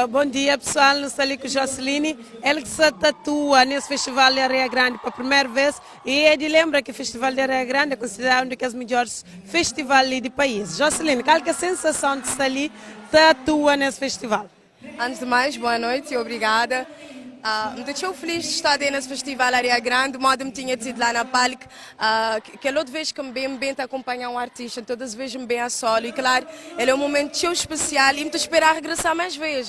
Bom dia pessoal, nu sta li ku Joseline, el ki sa ta atua nes Festival di Areia Grandi pa primeru vez e é di lembra ki Festival di Areia Grandi é konsideradu un di kes midjoris festival li di país. Joseline, kal ki é sensason di sta li ta atua nes festival? Antes de mais, boa noite e obrigada. N ta txeu feliz de sta de nes Festival Areia Grandi, moda m tinha dizido lá na palco, kel outro vez que m bem, m bem ta acompanhar um artista, todas as vezes m bem a solo e claro, el é um momento txeu especial e m ta esperar regressar mais vez.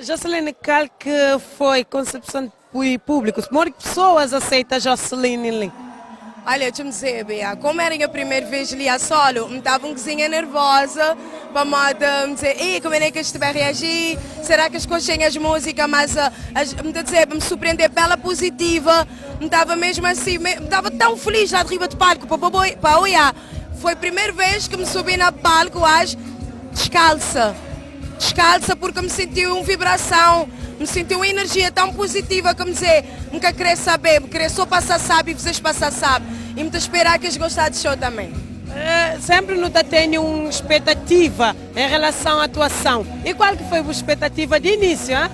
Joseline, kal que foi concepção di público? Modi ki pessoas aceita Joseline li? Olha, deixa-me dizer, Bea, como era a minha primeira vez ali a solo, me estava um cozinha nervosa, para modo me dizer, ei, como é que este vai reagir? Será que as coxinhas as músicas, mas as, me dizer, me surpreender pela positiva, me estava mesmo assim, me estava tão feliz lá de riba de palco, para olhar. Foi a primeira vez que me subi na palco, acho, descalça. Descalça porque me senti uma vibração, me senti uma energia tão positiva que me dizer, nunca queria saber, me queria só passar sabe e vocês passar sabe. E me esperar que eles gostaram do show também. Sempre não tá tendo uma expectativa em relação à atuação. E qual que foi a expectativa de início, hein?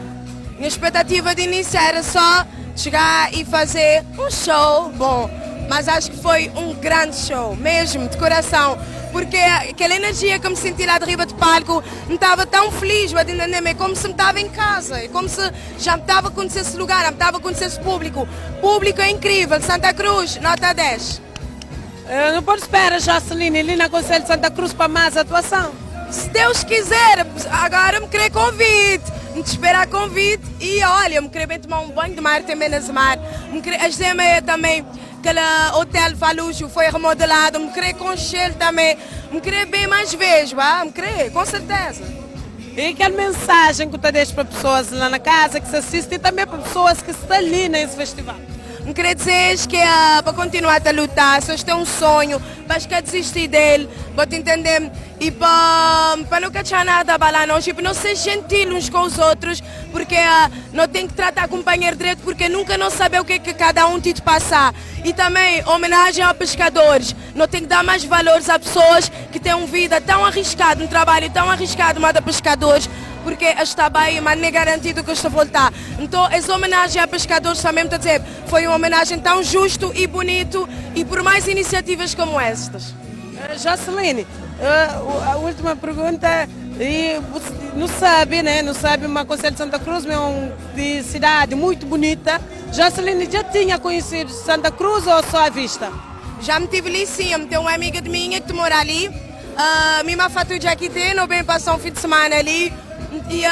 Minha expectativa de início era só chegar e fazer um show bom. Mas acho que foi um grande show, mesmo, de coração. Porque aquela energia que eu me senti lá de riba de palco, me estava tão feliz, mas entender é como se me estava em casa, é como se já me estava a conhecer esse lugar, já me estava a conhecer esse público. Público é incrível, Santa Cruz, nota 10. Não pode esperar, Joseline, ali na Conselho de Santa Cruz para mais atuação. Se Deus quiser, agora me querer convite, me esperar convite e olha, me querer bem tomar um banho de mar também nas mar. Me querer, a GME também, aquele hotel Falucho foi remodelado, me querer conhecer também, me querer bem mais vezes, vá, me querer, com certeza. E aquela mensagem que tu deixa para pessoas lá na casa que se assistem e também para pessoas que estão ali nesse festival? Me querer dizer que é para continuar a lutar, se você tem um sonho, para que desistir dele, para te entender, e para não cachar nada abalar nós, e para não ser gentil uns com os outros, porque não tem que tratar companheiro direito, porque nunca não sabe o que é que cada um tem de passar. E também, homenagem aos pescadores, não tem que dar mais valores a pessoas que têm uma vida tão arriscada, um trabalho tão arriscado, mas de pescadores, porque está bem, mas nem é garantido que estou a voltar. Então, essa homenagem a pescadores também, estou a dizer, foi uma homenagem tão justo e bonito, e por mais iniciativas como estas. Joseline, a última pergunta, e você não sabe, né? Não sabe, mas Conselho de Santa Cruz é uma cidade muito bonita. Joseline já tinha conhecido Santa Cruz ou só à vista? Já me tive ali sim, eu tenho uma amiga de minha que mora ali. Minha fatura aqui tem, não bem passou um fim de semana ali. E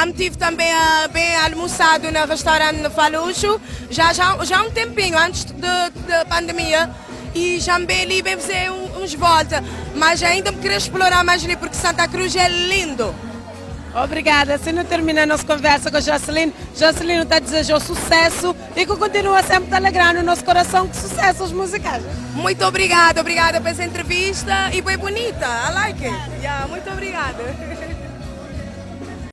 me tive também bem almoçado no restaurante no Falucho, já há um tempinho, antes de pandemia. E já me bem ali, bem fazer uns volta. Mas ainda me queria explorar mais ali, porque Santa Cruz é lindo. Obrigada. Assim não termina a nossa conversa com a Joseline. Joseline está a desejar sucesso e que continua sempre alegrando o nosso coração com sucessos musicais. Muito obrigada, obrigada por essa entrevista e foi bonita. I like it. Yeah, muito obrigada.